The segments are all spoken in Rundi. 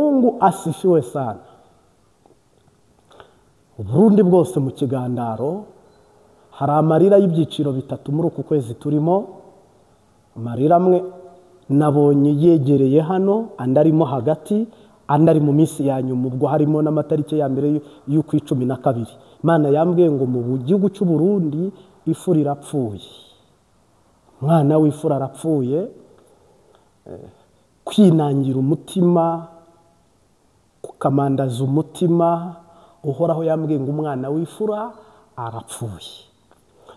Mungu asifiwe sana. Uburundi bwose mu kigandaro hari amarira y'ibyiciro bitatu muri uku kwezi turimo. Amarira amwe nabonye yegereye hano, andi arimo hagati, andi ari mu minsi ya nyuma, ubwo harimo n'amatariki ya mbere y'ukwa 12. Imana yambwiye ngo mu gihugu cy'u Burundi ifura irapfuye, umwana w'ifura arapfuye. Kwinangira umutima, kukamandaza umutima, Uhoraho yambwiye ngo umwana w'ifura arapfuye.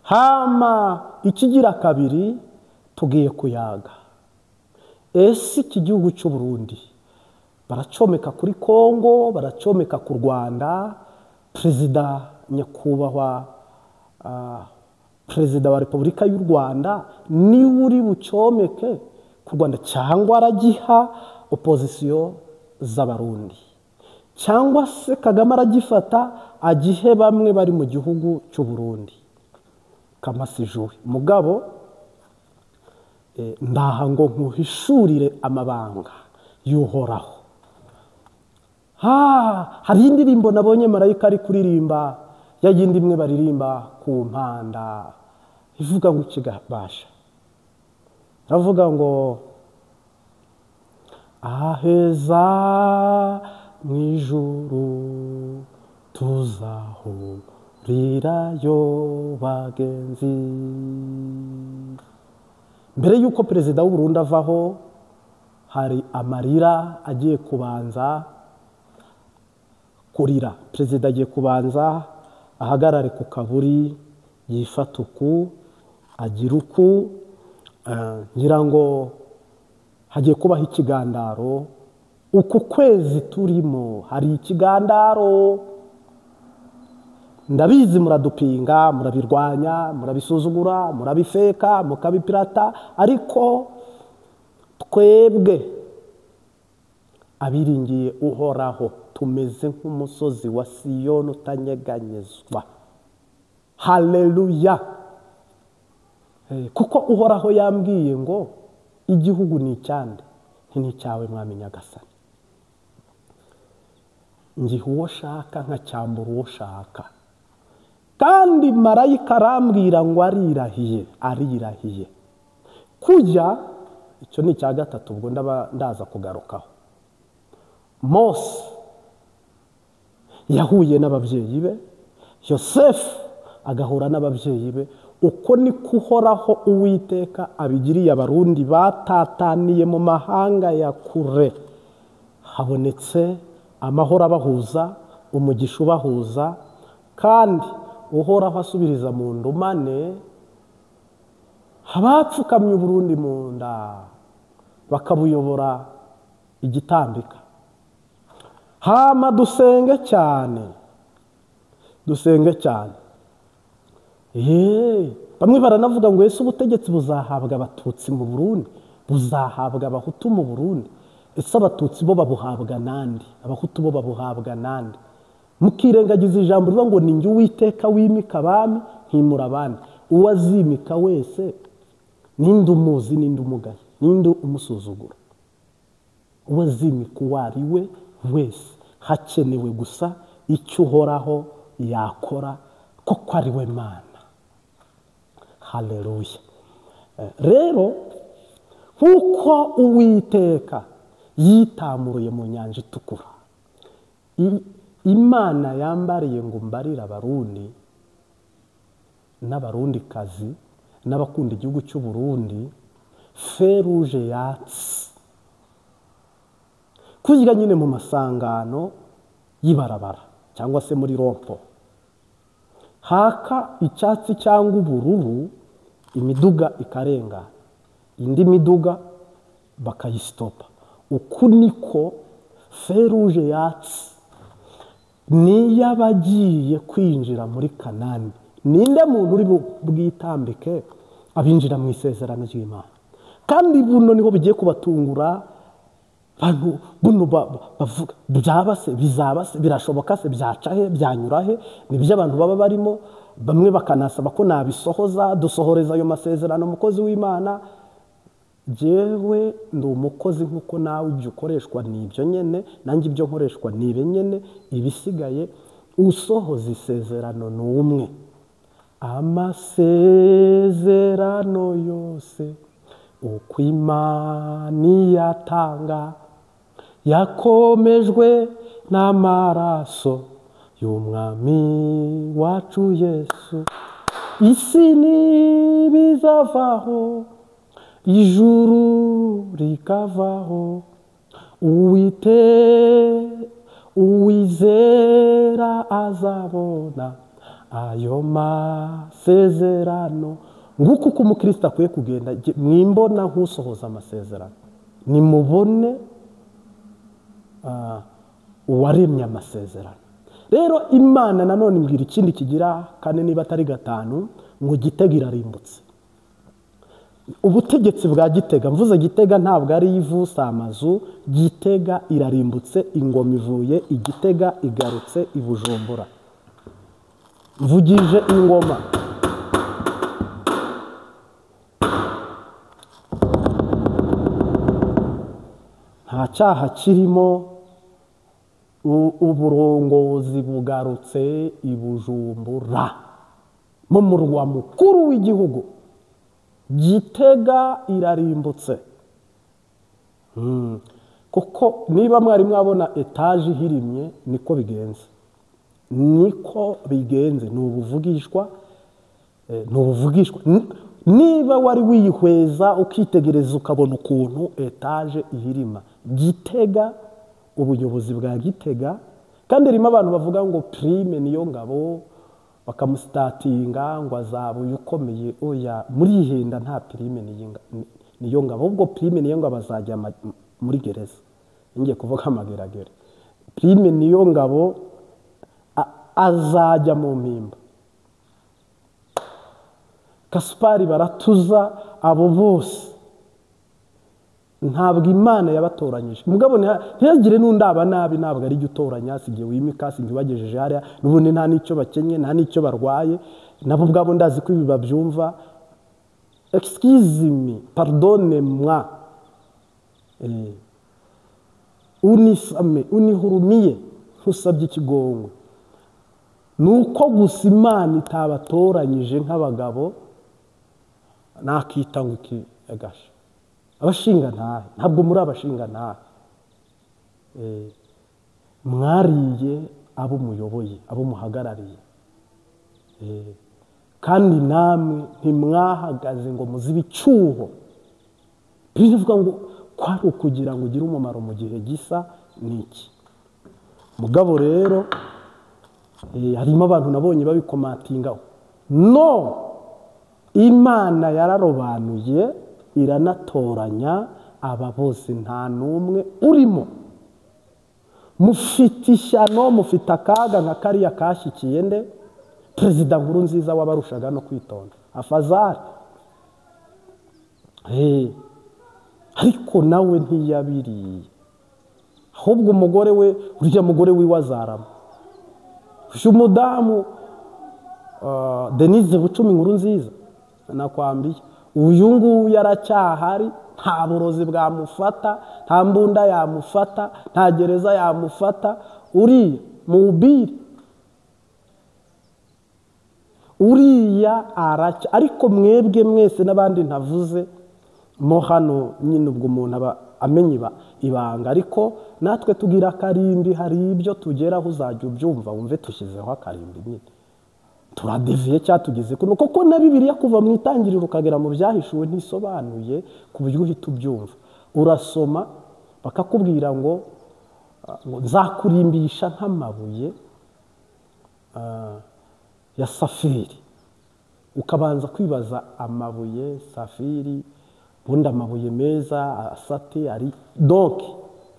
Hama ikigira kabiri tugiye kuyaga. Ese iki gihugu cy'u Burundi baracomeka kuri Kongo, baracomeka ku Rwanda? Perezida nyakubahwa Perezida wa Repubulika y'u Rwanda niwe uri bucomeke ku Rwanda, cyangwa aragiha opozisiyo z'Abarundi, cyangwa se Kagame aragifata agihe bamwe bari mu gihugu cy'u Burundi. Kamasijuwe mugabo, ndaha ngo nkuhishurire amabanga y'Uhoraho. Hari indirimbo nabonye marayika ari kuririmba, ya yindi imwe baririmba ku mpanda, ivuga ngo ikigabasha. Aravuga ngo aheza mu ijuru tuzahurirayo bagenzi. Mbere y'uko perezida w'u Burundi avaho, hari amarira agiye kubanza kurira. Perezida agiye kubanza ahagarare ku kaburi, yifata uku, agira uku, ngira ngo hagiye kubaho ikigandaro. Uku kwezi turimo hari ikigandaro. Ndabizi muradupinga, murabirwanya, murabisuzugura, murabifeka, mukabipirata, ariko twebwe abiringiye Uhoraho tumeze nk'umusozi wa Siyoni utanyeganyezwa. Haleluya! Kuko Uhoraho yambwiye ngo igihugu ni icyande, ni icyawe mwami Nyagasani. Ngiha uwo shaka nkacyambura uwo shaka. Kandi marayika arambwira ngo arirahiye, arirahiye. Kujya, icyo ni icya gatatu, ubwo ndaba ndaza kugarukaho. Mose yahuye n'ababyeyi be, Yosefu agahura n'ababyeyi be. Uko niko Uhoraho Uwiteka abigiriye Abarundi batataniye mu mahanga ya kure. Habonetse amahoro abahuza, umugisha ubahuza, kandi Uhoraho asubiriza mu ndumane abapfukamye Uburundi mu nda bakabuyobora igitambika. Hama dusenge cyane, dusenge cyane. Bamwe baranavuga ngo ese ubutegetsi buzahabwa Abatutsi mu Burundi, buzahabwa Abahutu mu Burundi? Ese Abatutsi bo babuhabwa nande? Abahutu bo babuhabwa nande? Mukirengagiza ijambo rivuga ngo ni njye Uwiteka wimika abami nkimura abandi. Uwazimika wese ninde umuzi, ninde umugaye, ninde umusuzugura? Uwazimika uwo ari we wese, hakenewe gusa icyo Uhoraho yakora, kuko ari we Mana. Haleluya! Rero nkuko Uwiteka yitamuruye mu nyanja itukura, Imana yambariye ngo mbarire Abarundi n'Abarundikazi n'abakunda igihugu cy'u Burundi, feruje yatsi kujya nyine mu masangano y'ibarabara cyangwa se muri rompo, haka icyatsi cyangwa ubururu, imiduga ikarenga, indi miduga bakayisitopa. Uku niko feruje yatsi niyabagiye kwinjira muri Kanani. Ninde muntu uri bwitambike abinjira mu isezerano ry'Imana? Kandi buno niho bigiye kubatungura. Bantu buno bavuga byaba se, bizaba se, birashoboka se, byaca he, byanyura he? Nibyo abantu baba barimo, bamwe bakanasaba ko nabisohoza, dusohoreza ayo masezerano mukozi w'Imana. Jyewe ndi umukozi nk'uko nawe ibyo ukoreshwa ni ibyo nyene, nanjye ibyo nkoreshwa ni ibi nyene, ibisigaye usohoza isezerano ni umwe. Amasezerano yose uko Imana iyatanga yakomejwe n'amaraso y'umwami wacu Yesu. Isi ntibizavaho, ijuru rikavaho, uwizera azabona ayo masezerano. Nguko uko umukristo akwiye kugenda, mwimbona nk'usohoza amasezerano, nimubone uwaremye amasezerano. Rero Imana nanone imbwira ikindi kigira kane niba atari gatanu, ngo Gitega irarimbutse. Ubutegetsi bwa Gitega, mvuze Gitega ntabwo ari ivu, si amazu. Gitega irarimbutse, ingoma ivuye i Gitega igarutse i Bujumbura. Mvugije ingoma. Nta cyaha kirimo, uburongozi bugarutse i Bujumbura mu murwa mukuru w'igihugu. Gitega irarimbutse. Kuko niba mwari mwabona etaje ihirimye, niko bigenze, niko bigenze. Ni ubuvugishwa, ni ubuvugishwa. Niba wari wiyihweza ukitegereza ukabona ukuntu etaje ihirima, Gitega, ubuyobozi bwa Gitega. Kandi ririmo abantu bavuga ngo Prime niyo ngabo, bakamusitatinga ngo azaba uyu ukomeye. Oya, murihenda, nta Prime niyo ngabo. Ubwo Prime niyo ngabo azajya muri gereza, ngiye kuvuga amageragere. Prime niyo ngabo azajya mu mpimba. Kasupari baratuza abo bose, ntabwo Imana yabatoranyije. Mugabo ntihagire n'undaba nabi, ntabwo ari utoranya, si igihe wimika, si igihe ubagejeje hariya, n'ubundi nta n'icyo bakenye, nta n'icyo barwaye, nabo ubwabo ndazi ko ibi babyumva. Excuse me, pardonne moi, unisame, unihurumiye, nkusabye ikigongwe. Nuko gusa Imana itabatoranyije nk'abagabo, nakita ngo iki agasha. Abashinga ntahe, ntabwo muri abashinga ntahe. Mwariye abo muyoboye, abo muhagarariye. Kandi namwe ntimwahagaze ngo muzibe icyuho. Bivuga ngo kwari ukugira ngo ugire umumaro mu gihe gisa n'iki. Mugabo rero harimo abantu nabonye babikomatingaho. No, Imana yararobanuye iranatoranya aba bose, nta n'umwe urimo. Mufite ishyano, mufite akaga nka kariya kashyikiye nde? Perezida Nkurunziza wabarushaga no kwitonda, afazari. Ariko nawe ntiyabiriye, ahubwo umugore we, urya mugore wiwe azarama. Uyu mudamu Denise Bucumi Nkurunziza nakwambiye, uyu nguyu yaracyahari, nta burozi bwamufata, nta mbunda yamufata, nta gereza yamufata. Uriya mubiri, uriya aracya. Ariko mwebwe mwese n'abandi ntavuze mo hano nyine, ubwo umuntu aba amenye ibanga, ariko natwe tugira akarimbi, hari ibyo tugeraho uzajya ubyumva wumve tushyizeho akarimbi nyine, turadeviye cyatugeze kuno. Kuko na Bibiliya kuva mu itangiriro ukagera mu byahishuwe ntisobanuye ku buryo uhita ubyumva. Urasoma bakakubwira ngo nzakurimbisha nk'amabuye ya safiri, ukabanza kwibaza amabuye safiri, ubundi amabuye meza asate ari donc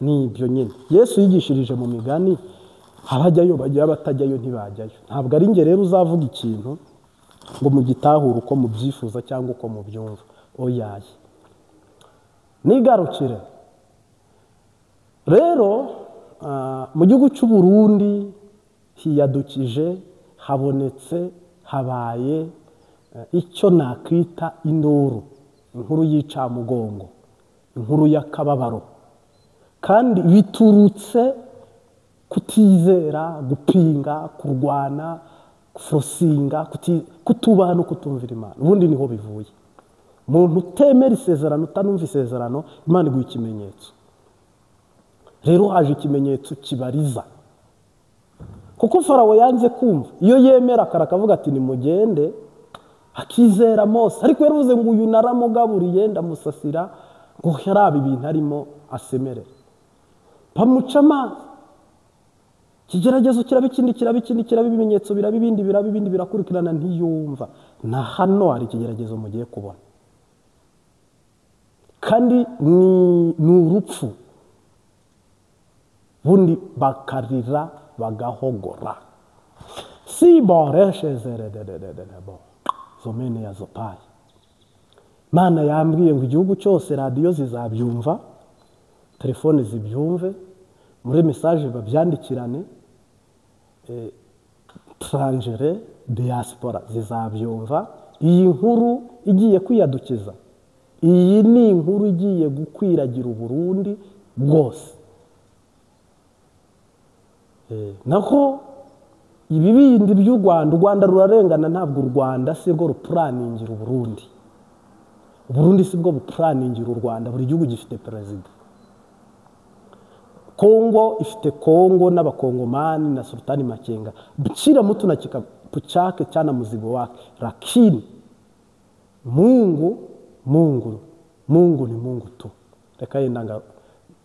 ni ibyo nyine. Yesu yigishirije mu migani, abajyayo bajyayo, abatajyayo ntibajyayo. Ntabwo ari nge rero uzavuga ikintu ngo mugitahure uko mubyifuza cyangwa uko mubyumva. Oyaye, nigarukire rero mu gihugu cy'u Burundi hiyadukije, habonetse, habaye icyo nakwita induru, inkuru y'icamugongo. Inkuru y'akababaro kandi biturutse kutizera, gupinga, kurwana, gufosinga, kutubaha no kutumvira Imana. Ubundi niho bivuye. Umuntu utemera isezerano, utanumva isezerano, Imana iguha ikimenyetso. Rero haje ikimenyetso kibariza. Kuko Farawo yanze kumva, iyo yemera akarakavuga ati nimugende, akizera Mose. Ariko yaravuze ngo uyu naramugaburiye ndamusasira, ngo yaraba ibintu arimo asemerera. Bamuca amazi. Ikigeragezo kiraba ikindi, kiraba ikindi, kiraba ibimenyetso, biraba ibindi, biraba ibindi, birakurikirana, ntiyumva. Na hano hari ikigeragezo mugiye kubona. Kandi ni urupfu. Bundi bakarira bagahogora. Si boreshezerededededebo zomene ya zopayi. Mana yambwiye ngo igihugu cyose radiyo zizabyumva, telefone zibyumve, muri message babyandikirane, trangere diaspora zizabyumva. Iyi nkuru igiye kwiyadukiza. Iyi ni inkuru igiye gukwiragira Uburundi bwose. Naho ibi bindi by'u Rwanda, u Rwanda rurarengana. Ntabwo u Rwanda si rwo rupuraningira Uburundi. Uburundi si bwo bupuraningira u Rwanda. Buri gihugu gifite perezida. Kongo ifite Kongo n'abakongomani na Sultani Makenga. Kila mtu na kikapu chake chana mzigo wake. Lakini Mungu, Mungu, Mungu ni Mungu tu. Reka yenda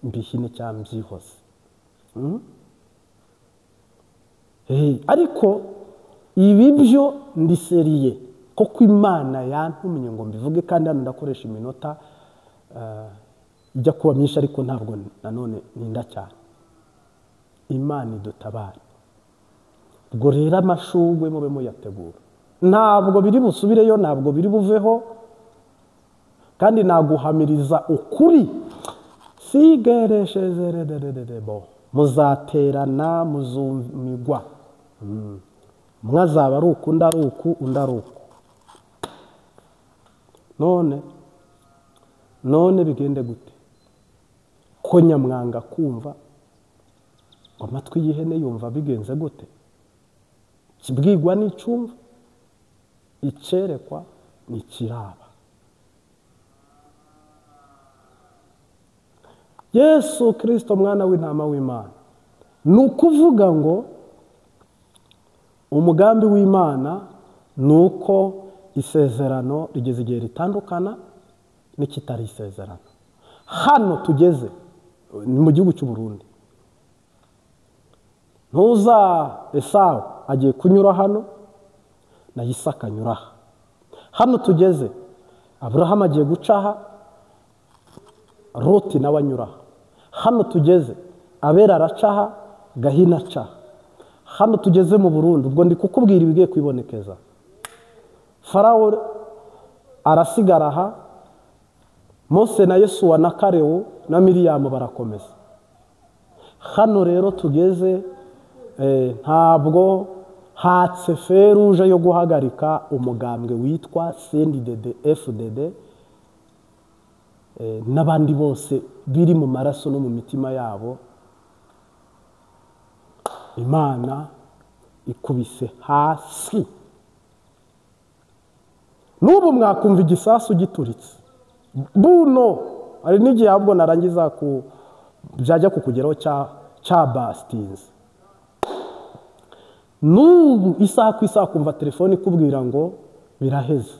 mbihine cya mbyihose. Ariko ibi byo ndiseriye koko Imana yantumye ngo mbivuge, kandi hano ndakoresha iminota ijya kuba myinshi, ariko ntabwo nanone ninda cyane. Imana idutabare. Ubwo rero amashugwe mube muyategura. Ntabwo biri busubireyo, ntabwo biri buveho, kandi naguhamiriza ukuri. Sigereshezerederedebo muzaterana, muzumigwa. Umwe azaba ari uku, undi ari uku, undi ari uku. None bigende gute? Ko nyamwanga kumva amatwi y'ihene yumva bigenze gute? Kibwigwa n'icumva, icerekwa n'ikiraba. Yesu Kristo mwana w'intama w'Imana. Ni ukuvuga ngo umugambi w'Imana ni uko isezerano rigeze igihe ritandukana n'ikitari isezerano. Hano tugeze ni mu gihugu cy'u Burundi. Ntuza Esawu agiye kunyura hano na Isaka anyura aha. Hano tugeze Aburahamu agiye guca aha, Loti nawe anyura aha. Hano tugeze Abera araca aha, Gahina aca aha. Hano tugeze mu Burundi, ubwo ndi kukubwira ibigiye kwibonekeza. Farawo arasigara aha, Mose na Yesuwa na Karewu na Miriyamu barakomeza. Hano rero tugeze ntabwo hatse feruje yo guhagarika umugambwe witwa CNDD FDD n'abandi bose biri mu maraso no mu mitima yabo. Imana ikubise hasi. N'ubu mwakumva igisasu gituritse buno, ari n'igihe ahubwo narangiza ku byajya kukugeraho cya bastinze. N'ubu isaha ku isaha kumva telefone ikubwira ngo biraheze.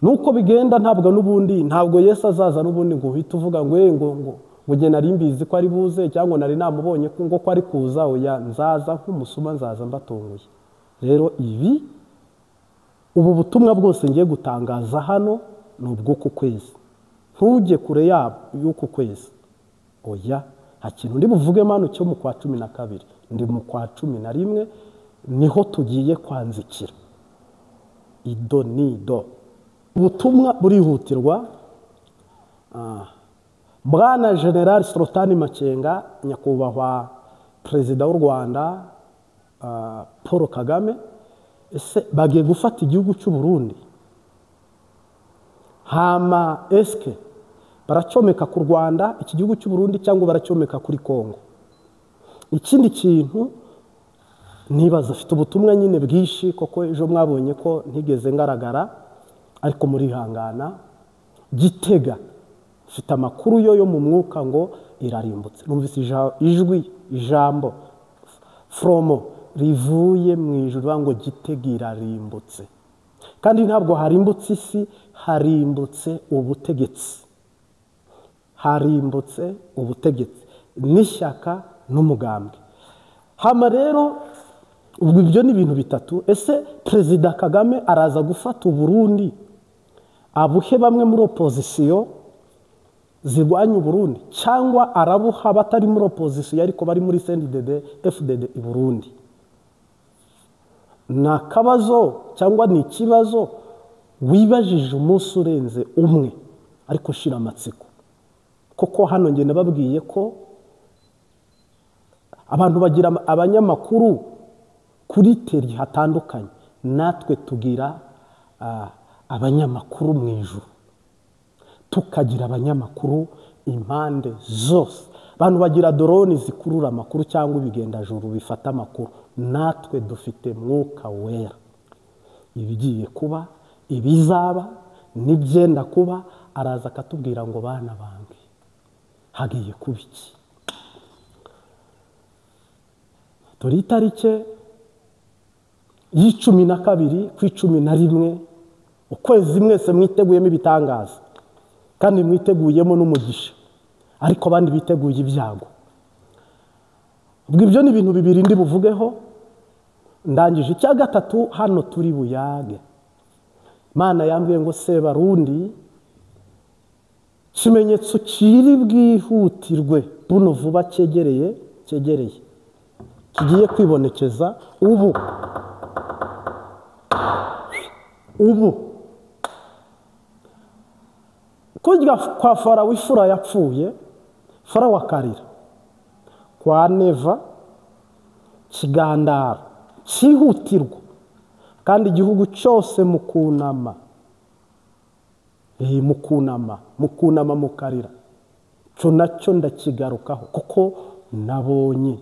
Nuko bigenda, ntabwo n'ubundi, ntabwo Yesu azaza n'ubundi ngo uhite uvuga ngo ngo nge nari mbizi ko ari buze, cyangwa nari namubonye ngo ko ari kuza. Oya, nzaza nk'umusuma, nzaza mbatunguye. Rero ibi ubu butumwa bwose ngiye gutangaza hano ni ubw'uku kwezi. Ntujye kure yabo y'uku kwezi. Oya, nta kintu ndi buvuge mano cyo mu kwa 12, ndi mu kwa 11 niho tugiye kwanzikira. Ido nido. Ubutumwa burihutirwa. Bwana General Sultani Makenga, nyakubahwa Perezida w'u Rwanda Paul Kagame, ese bagiye gufata igihugu cy'u Burundi? Hama eske baracomeka ku Rwanda, iki gihugu cy'u Burundi, cyangwa baracomeka kuri Kongo? Ikindi kintu nibaza, afite ubutumwa nyine bwinshi, koko ejo mwabonye ko ntigeze ngaragara, ariko murihangana. Gitega mfite amakuru yo mu mwuka ngo irarimbutse. Numvise ijwi, ijambo fromo rivuye mu ijuru ngo Gitega irarimbutse. Kandi ntabwo harimbutse isi, harimbutse ubutegetsi. Harimbutse ubutegetsi n'ishyaka n'umugambwe. Hama rero ubwo ibyo ni ibintu bitatu. Ese Perezida Kagame araza gufata Uburundi abuhe bamwe muri opozisiyo zirwanya Uburundi, cyangwa arabuha batari muri opozisiyo ariko bari muri CNDD FDD i Burundi? Ni akabazo cyangwa ni ikibazo wibajije umunsi urenze umwe, ariko shira amatsiko. Koko hano njye nababwiye ko abantu bagira abanyamakuru kuri teri hatandukanye, natwe tugira abanyamakuru mu ijuru, tukagira abanyamakuru impande zose. Abantu bagira drone zikurura amakuru cyangwa ibigendajuru bifata amakuru, natwe dufite mwuka wera. Ibigiye kuba, ibizaba, n'ibyenda kuba, araza akatubwira ngo bana bange hagiye kuba iki. Dore itariki y'12 ku 11 ukwezi, mwese mwiteguyemo ibitangaza kandi mwiteguyemo n'umugisha, ariko abandi biteguye ibyago. Ubwo ibyo ni ibintu bibiri ndi buvugeho. Ndangije icya gatatu, hano turi buyage. Imana yambwiye ngo Sebarundi, ikimenyetso kiri bwihutirwe buno vuba cyegereye kigiye kwibonekeza ubu. Ubu kurya kwa Farawo ifura yapfuye, Farawo akarira, kwa Neva kigandaro cyihutirwa, kandi igihugu cyose mukunama, mukunama mukarira. Cyo nacyo ndakigarukaho, kuko nabonye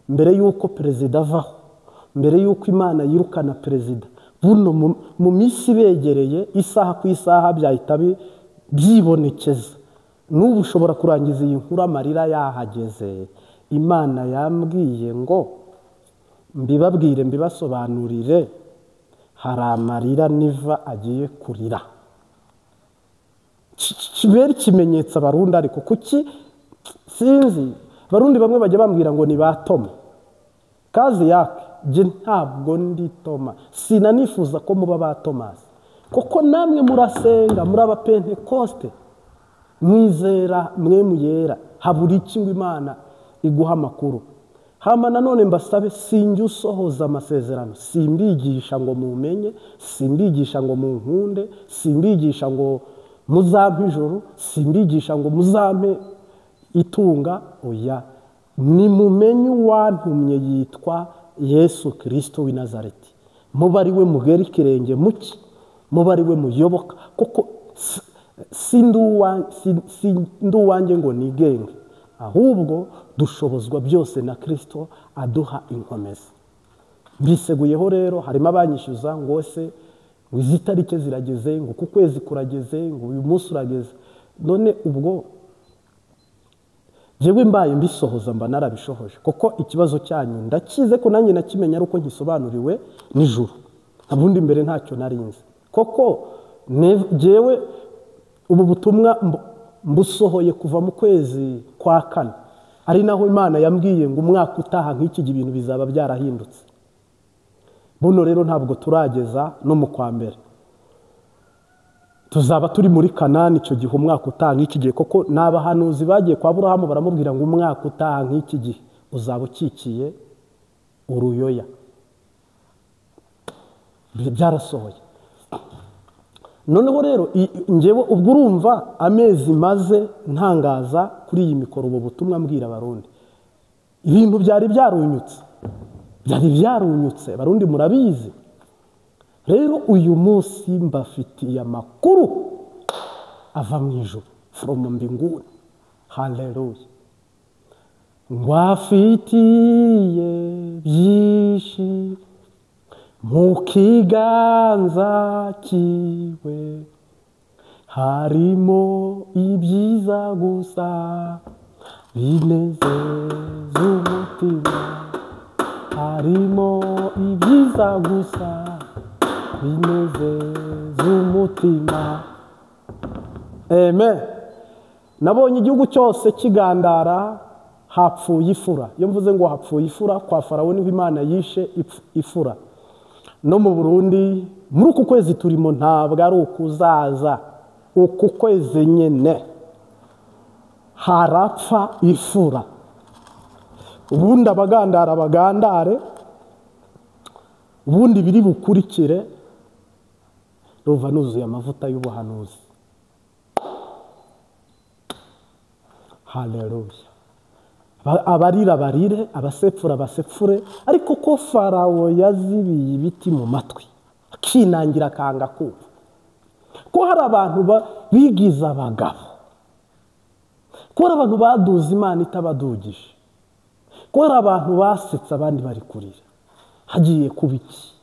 mbere yuko perezida avaho, mbere yuko Imana yirukana perezida, buno mu minsi begereye, isaha ku isaha byahita byibonekeza. N'ubu ushobora kurangiza iyi nkuru amarira yahageze. Imana yambwiye ngo mbibabwire, mbibasobanurire, hari amarira Niva agiye kurira. Kibera ikimenyetso Abarundi, ariko kuki sinzi. Abarundi bamwe bajya bambwira ngo ni ba Toma. Kazi yake, jye ntabwo ndi Toma, sinanifuza ko muba ba Tomasi, kuko namwe murasenga, muri abapentekoste, mwizera mwe muyera, habura iki ngo Imana iguha amakuru? Hama nanone mbasabe, sinjye usohoza amasezerano, simbigisha ngo mumenye, simbigisha ngo munkunde, simbigisha ngo muzampe ijuru, simbigisha ngo muzampe itunga, oya. Nimumenye uwantumye yitwa Yesu Kristo w'i Nazareti, muba ari we mugera ikirenge muki, muba ari we muyoboka, kuko si ndi uwanjye ngo nigenge, ahubwo dushobozwa byose na Kristo aduha inkomezi. Mbiseguyeho rero, harimo abanyishyuza ngo se ngo izi tariki zirageze, ngo ku kwezi kurageze, ngo uyu munsi urageze. None ubwo jewe mbaye mbisohoza mba narabishohoje, kuko ikibazo cyanyu ndakize ko nanjye nakimenya ari uko ngisobanuriwe nijoro, abundi mbere ntacyo narinzi. Koko jewe ubu butumwa mbusohoye kuva mu kwezi kwa kane, ari naho Imana yambwiye ngo umwaka utaha nk'iki gihe ibintu bizaba byarahindutse. Buno rero ntabwo turageza no mu kwa mbere, tuzaba turi muri Kanani icyo gihe umwaka utaha nk'iki gihe, koko n'abahanuzi bagiye kwa Aburahamu baramubwira ngo umwaka utaha nk'iki gihe uzaba ukikiye uruyoya. Byarasohoye. Noneho rero njyewe ubwo urumva amezi maze ntangaza kuri iyi mikoro ubu butumwa mbwira Abarundi, ibintu byari byarunyutse, byari byarunyutse, Abarundi murabizi. Rero uyu munsi mbafitiye amakuru Ava mu ijuru, from mbinguni. Haleluya. Ngo afitiye byinshi mu kiganza kiwe, harimo ibyiza gusa binezeza umutima, harimo ibyiza gusa binezeza umutima. Amen. Nabonye igihugu cyose kigandara, hapfuye ifura. Iyo mvuze ngo hapfuye ifura, kwa Farawo niho Imana yishe ifura. No mu Burundi muri uku kwezi turimo ntabwo ari ukuzaza, uku kwezi nyene harapfa ifura. Ubundi abagandara bagandare, ubundi biri bukurikire. Ruva nuzuye amavuta y'ubuhanuzi. Haleluya. Abarira barire, abasepfura basepfure, ariko ko Farawo yazibiye ibiti mu matwi akinangira akanga kumva, ko hari abantu bigiza abagabo, ko hari abantu baduza Imana itabadugije, ko hari abantu basetsa abandi bari kurira. Hagiye kuba iki?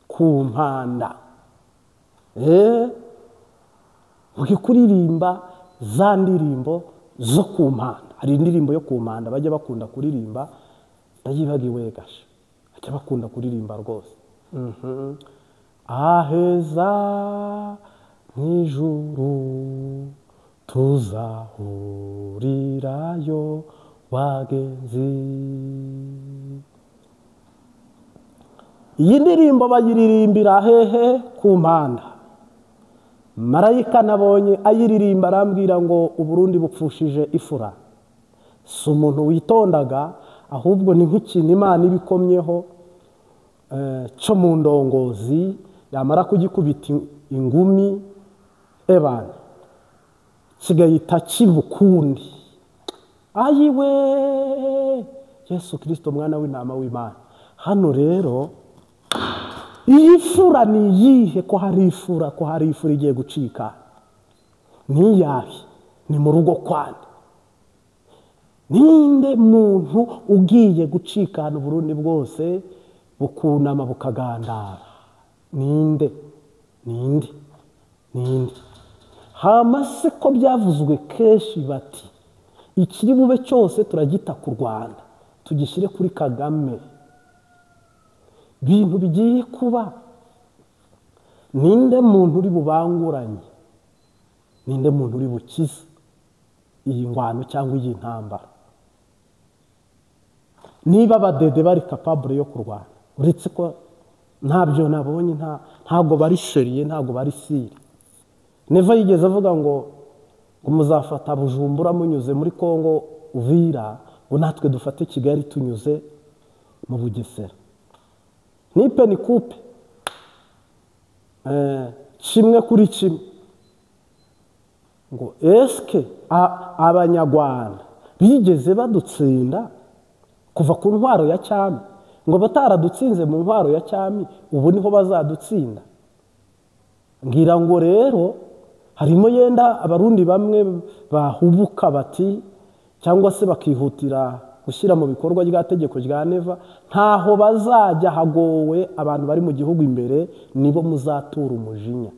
Ku mpanda. Mugiye kuririmba za ndirimbo zo ku mpanda. Hari indirimbo yo ku mpanda bajya bakunda kuririmba, ndayibagiwe gasha. Bajya bakunda kuririmba rwose. Aheza mw'ijuru tuzahurirayo bagenzi. Iyi ndirimbo bayiririmbira hehe? Ku mpanda. Marayika nabonye ayiririmba arambwira ngo Uburundi bupfushije ifura. Si umuntu witondaga, ahubwo ni nk'ikintu Imana ibikomyeho cyo mu ndongozi, yamara kugikubita ingumi ebana kigahita kibukundi. Ayiwe Yesu Kristo mwana w'intama w'Imana. Hano rero iyi fura ni iyihe? Ko hari ifura, ko hari ifura igiye gucika? Niyahe? Ni mu rugo kwande. Ninde muntu ugiye gucikana Uburundi bwose bukunama bukagandara? Ninde? Ninde? Ninde? Hama se ko byavuzwe kenshi bati ikiri bube cyose turagita ku Rwanda, tugishyire kuri Kagame. Bintu bigiye kuba, ninde muntu uri bubanguranye? Ninde muntu uri bukize iyi ngwano cyangwa iyi ntambara? Niba abadede bari capable yo kurwana, uretse ko ntabyo nabonye, ntabwo bari seriye, ntabwo bari sire. Neva yigeze avuga ngo muzafata Bujumbura munyuze muri Kongo Uvira, ngo natwe dufate Kigali tunyuze mu Bugesera. Nipe ni kupe, kimwe kuri kimwe. Ngo eske abanyarwanda bigeze badutsinda kuva ku ntwaro ya cyami? Ngo bataradutsinze mu ntwaro ya cyami, ubu niho bazadutsinda. Ngira ngo rero harimo yenda abarundi bamwe bahubuka bati, cyangwa se bakihutira gushyira mu bikorwa rya tegeko rya Neva, ntaho bazajya hagowe abantu bari mu gihugu imbere, nibo muzatura umujinya.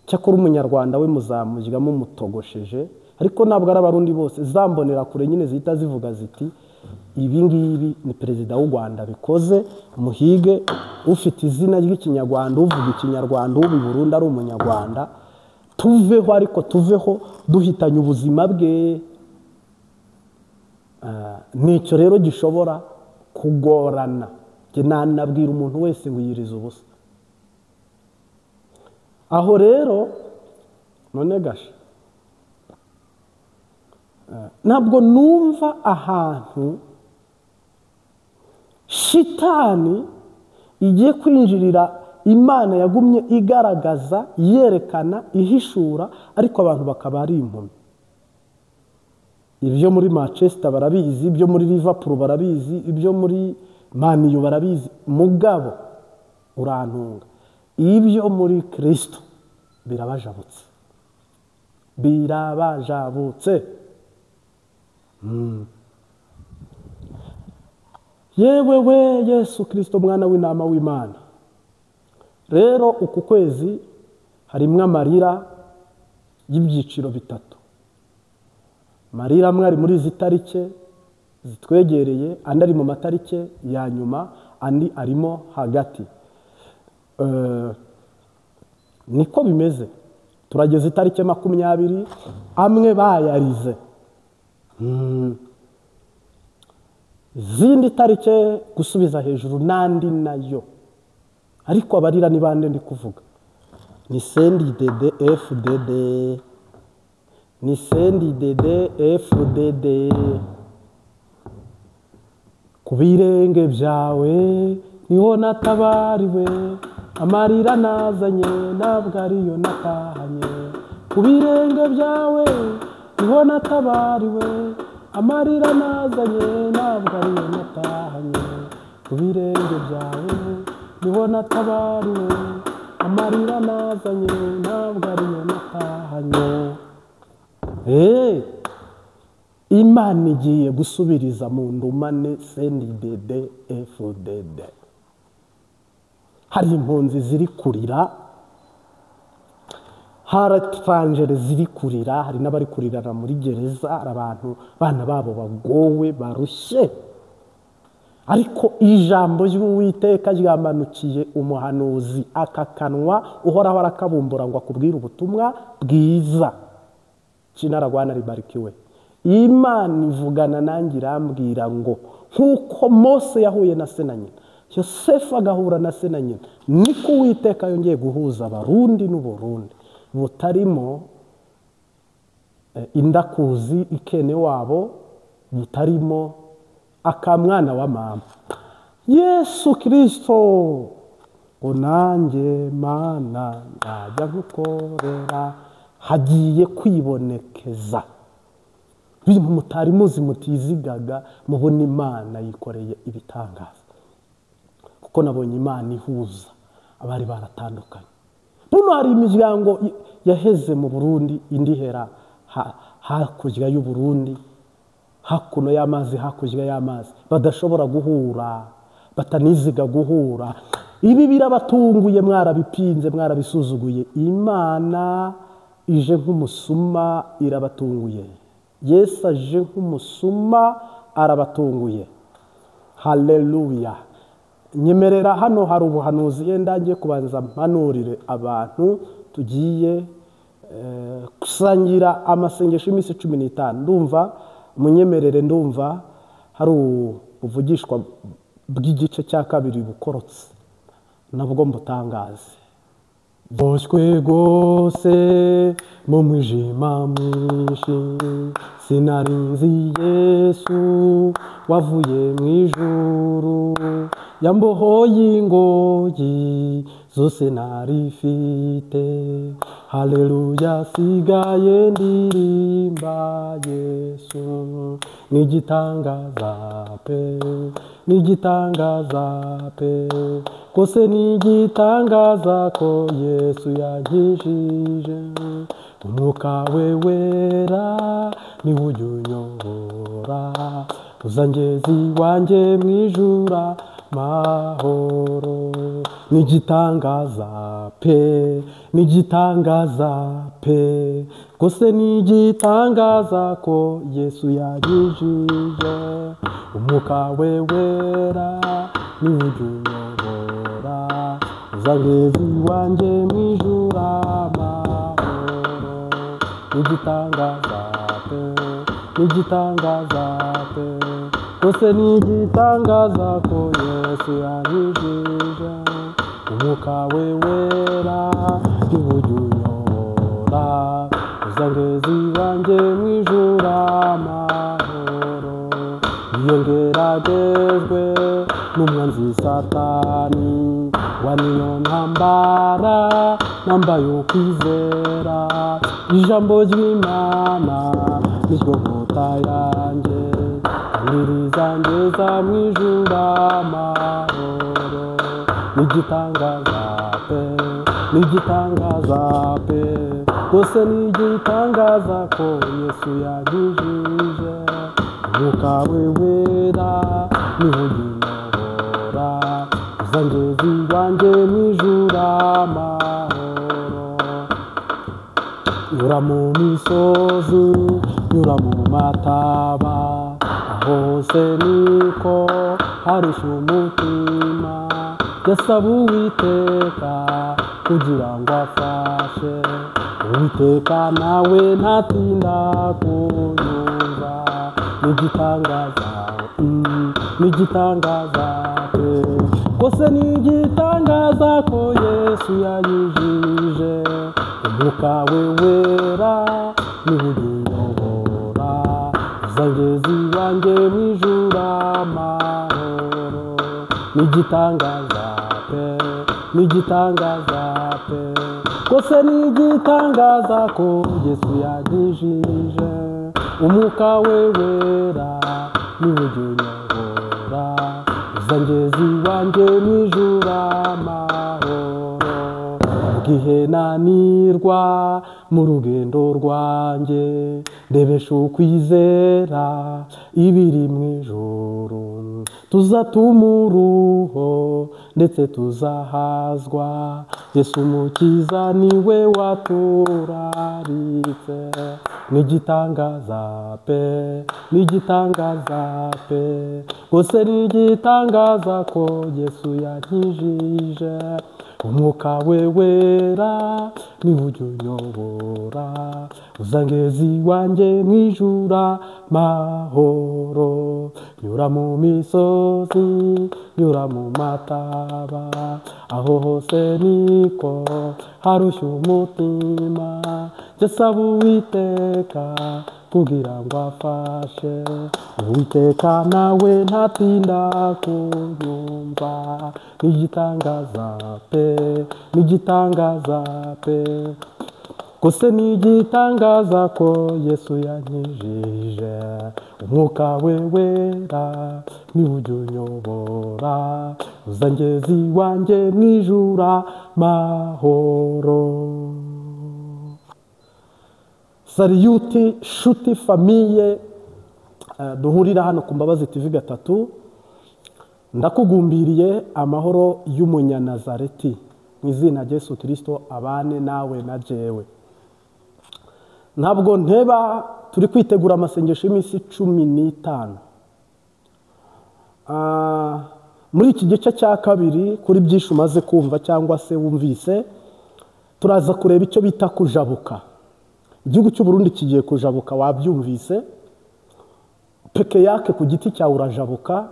Cyakora umunyarwanda we muzamujya mumutogosheje, ariko ntabwo ari abarundi bose. Zambonera kure nyine zihita zivuga ziti ibi ngibi ni perezida w'u Rwanda bikoze, muhige ufite izina ry'ikinyarwanda, uvuga ikinyarwanda, ubu Burundi ari umunyarwanda, tuveho, ariko tuveho duhitanye ubuzima bwe. Nicyo rero gishobora kugorana. Nanabwira umuntu wese ngo yirize ubusa. Aho rero none gasha, ntabwo numva ahantu shitani igiye kwinjirira. Imana yagumye igaragaza, yerekana, ihishura, ariko abantu bakaba ari impumyi. Ibyo muri Manchester barabizi, ibyo muri Liverpool barabizi, ibyo muri Man U barabizi, mugabo urantunga ibyo muri Kristo birabajabutse. Birabajabutse. Yewe we Yesu Kristo mwana w'intama w'Imana. Rero uku kwezi harimwo amarira y'ibyiciro bitatu. Amarira amwe ari muri izi tarike zitwegereye, andi ari mu matarike ya nyuma, andi arimo hagati. Niko bimeze. Turageze itariki 20, amwe bayarize. Izindi tarike gusubiza hejuru n'andi nayo. Ariko abarira ni bande ndi kuvuga? Ni CNDD FDD. Ni CNDD FDD. Ku birenge byawe niho natabariwe, amarira nazanye ntabwo ariyo natahanye. Ku birenge byawe niho natabariwe, amarira nazanye ntabwo ariyo natahanye. Ku birenge byawe niho natabariwe, amarira nazanye ntabwo ariyo natahanye. Imana igiye gusubiriza mu ndumane CNDD FDD. Hari impunzi ziri kurira, hari etrangere ziri kurira, hari n'abari kurirana muri gereza, hari abantu bana babo bagowe barushye. Ariko ijambo ry'Uwiteka ryamanukiye umuhanuzi akakanwa uhoraho arakabumbura ngo akubwire ubutumwa bwiza. Kinaragwana ribarikiwe. Imana ivugana nanjye irambwira ngo nkuko Mose yahuye na se na nyina, Yosefu agahura na se na nyina, niko Uwiteka yongeye guhuza Abarundi n'Uburundi butarimo indakuzi ikene wabo, butarimo akamwana wa mama. Yesu Kristo ngo nanjye Mana najya gukorera, hagiye kwibonekeza ibintu mutari muzi mutizigaga, mubona Imana yikoreye ibitangaza. Kuko nabonye Imana ihuza abari baratandukanye. Buno hari imiryango yaheze mu Burundi, indi ihera hakurya y'u Burundi, hakuno y'amazi, hakurya y'amazi, badashobora guhura, bataniziga guhura. Ibi birabatunguye, mwarabipinze, mwarabisuzuguye. Imana ije nk'umusuma irabatunguye. Yesu aje nk'umusuma arabatunguye. Haleluya. Nyemerera hano hari ubuhanuzi yenda ngiye kubanza mpanurire abantu tugiye gusangira amasengesho y'iminsi 15. Ndumva munyemerere, ndumva hari ubuvugishwa bw'igice cya kabiri bukorotse, nabwo mbutangaze. Boshywe rwose mu mwijima mwinshi, sinari nzi Yesu wavuye mu ijuru, yambohoye ingoyi zose nari mfite. Haleluya, sigaye ndirimba Yesu, n'igitangaza pe, n'igitangaza pe, kose n'igitangaza ko Yesu yankijije. Umwuka we wera niwe ujya unyobora, uzangeza iwanjye mu ijuru amahoro. N'igitangaza pe, n'igitangaza pe, kose n'igitangaza ko Yesu yankijije. Umwuka we wera niwe ujya unyobora, uzangeza iwanjye mu ijuru amahoro. N'igitangaza pe, n'igitangaza pe, kose n'igitangaza ko Yesu yankijije. Umwuka we wera niwe ujya unyobora, uzangeza iwanjye mu ijuru amahoro. Iyo ngeragejwe n'umwanzi Satani, wa niyo ntambara nambaye ukwizera, ijambo ry'Imana niryo nkota yanjye, kandi rizangeza mu ijuru amahoro. N'igitangaza pe, n'igitangaza pe, Rwose ni igitangaza ko Yesu yankijije, umwuka we wera niwe unyobora, uzangeza iwanjye mu ijuru amahoro. Nyura mu misozi, nyura mu mataba, aho hose niko harushya umutima. Yasaba Uwiteka kugira ngo afashe, Uwiteka nawe ntatinda kunyumva. N'igitangaza, n'igitangaza pe, rwose ni igitangaza ko Yesu yanyujije, umwuka we wera niwe unyobora, uzangeza iwanjye mu ijuru amahoro. N'igitangaza pe, n'igitangaza pe, rwose ni igitangaza ko Yesu yanyujije, umwuka we wera niwe unyobora, uzangeza iwanjye mu ijuru amahoro. Mu gihe nanirwa mu rugendo rwanjye, ndebesha ukwizera ibiri mu ijuru, tuzatuma uruho ndetse tuzahazwa, Yesu Umukiza niwe waturaritse. N'igitangaza pe, n'igitangaza pe, rwose ni igitangaza ko Yesu yankijije, umwuka we wera niwe unyobora, uzangeza iwanjye mu ijuru amahoro. Nyura mu misozi, nyura mu mataba, aho hose niko harushya umutima. Yasaba Uwiteka kugira ngo afashe, Uwiteka nawe ntatinda kunyumva. N'igitangaza pe, n'igitangaza pe, rwose ni igitangaza ko Yesu yankijije, umwuka we wera niwe unyobora, uzangeza iwanjye mu ijuru amahoro. Sariyuti shuti famiye duhurira hano ku Mbabazi TV 3, ndakugumbiriye amahoro y'umunyanazareti mu izina rya Yesu Kristo abane nawe na jewe. Ntabwo nteba, turi kwitegura amasengesho y'iminsi 15. Muri iki gice cya kabiri kuri byinshi umaze kumva cyangwa se wumvise, turaza kureba icyo bita kujabuka. Igihugu cy'u Burundi kigiye kujabuka, wabyumvise. Peke yake ku giti cyawe urajabuka,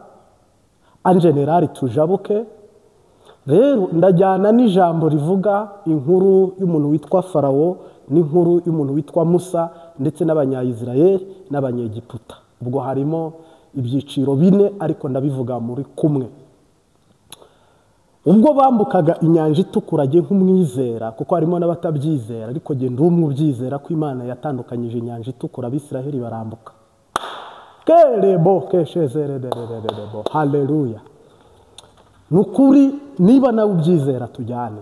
en general tujabuke. Rero ndajyana n'ijambo rivuga inkuru y'umuntu witwa Farawo n'inkuru y'umuntu witwa Musa ndetse n'abanyayisirayeli n'abanyegiputa. Ubwo harimo ibyiciro bine, ariko ndabivuga muri kumwe. Ubwo bambukaga inyanja itukura, jye nk'umwizera, kuko harimo n'abatabyizera, ariko jye ndi umwe ubyizera ko Imana yatandukanyije inyanja itukura, Abisiraheli barambuka. Kerebo keshezeredererebo, haleluya. Nukuri niba nawe ubyizera tujyane.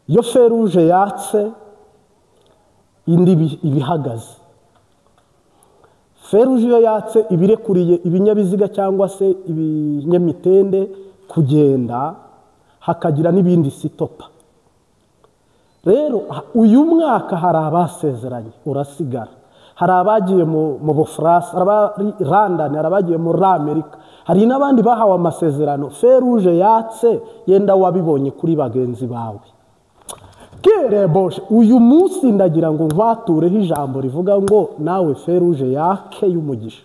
Iyo feruje yatse indi ibihagaze. Feruje iyo yatse ibirekuriye ibinyabiziga cyangwa se ibinyamitende kugenda, hakagira n'ibindi sitopa. Rero uyu mwaka hari abasezeranye urasigara, hari abagiye mu Bufaransa, hari abari London, hari abagiye muri Amerika, hari n'abandi bahawe amasezerano. Feruje yatse yenda wabibonye kuri bagenzi bawe. Kereboshe, uyu munsi ndagira ngo nkwatureho ijambo rivuga ngo nawe feruje yake y'umugisha,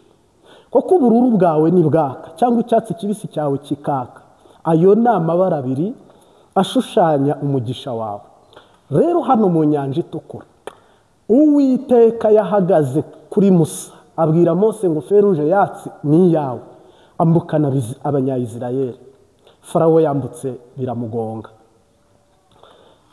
kuko ubururu bwawe ni bwaka cyangwa icyatsi kibisi cyawe kikaka. Ayo ni amabara abiri ashushanya umugisha wawe. Rero hano mu nyanja itukura, Uwiteka yahagaze kuri Musa abwira Mose ngo feruje yatsi ni iyawe, ambukana abanyayisirayeli. Farawo yambutse biramugonga.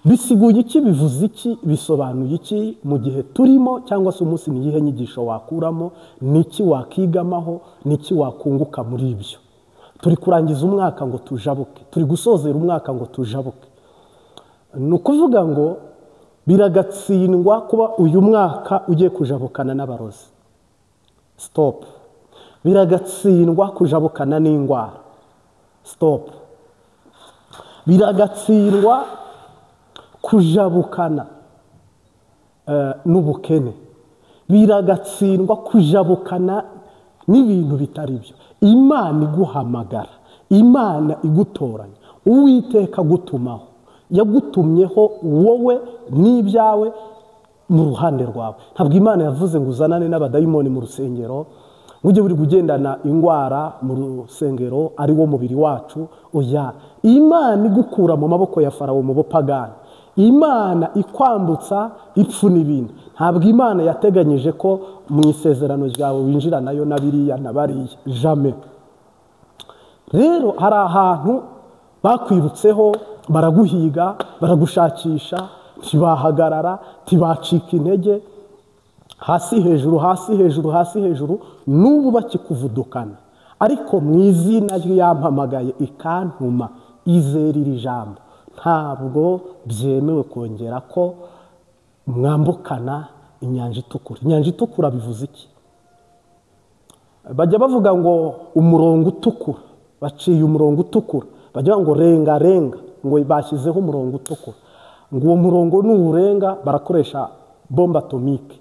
Bisiguye iki, bivuze iki, bisobanuye iki mu gihe turimo, cyangwa se umunsi ni iyihe nyigisho wakuramo, niki wakigamaho, niki wakunguka muri ibyo? Turi kurangiza umwaka ngo tujabuke, turi gusozera umwaka ngo tujabuke. Ni ukuvuga ngo Biragatsindwa kuba uyu mwaka ugiye kujabukana n'abarozi. Stop. Biragatsindwa kujabukana n'indwara. Stop. Biragatsindwa kujabukana n'ubukene. Biragatsindwa kujabukana n'ibintu bitari byo. Imana iguhamagara, Imana igutoranya, Uwiteka agutumaho, yagutumyeho wowe n'ibyawe mu ruhande rwawe. Ntabwo Imana yavuze ngo uzanane n'abadayimoni mu rusengero, ujye uri kugendana indwara mu rusengero ari wo mubiri wacu. Oya, Imana igukura mu maboko ya Farawo mu bupagani, Imana ikwambutsa ipfu n'ibindi. Ntabwo Imana yateganyije ko mu isezerano ryawe winjira nayo na biriya na bariya, jamais. Rero hari ahantu bakwirutseho, baraguhiga, baragushakisha, ntibahagarara, ntibacika intege, hasi hejuru, hasi hejuru, hasi hejuru, n'ubu bakikuvudukana. Ariko mu izina ry'Iyampamagaye ikantuma, izera iri jambo, ntabwo byemewe kongera ko mwambukana inyanja itukura. Inyanja itukura bivuze iki? Bajya bavuga ngo umurongo utukura, baciye umurongo utukura, bajya ngo renga renga, ngo bashyizeho umurongo utukura, ngo uwo murongo nuwurenga barakoresha bombe atomike.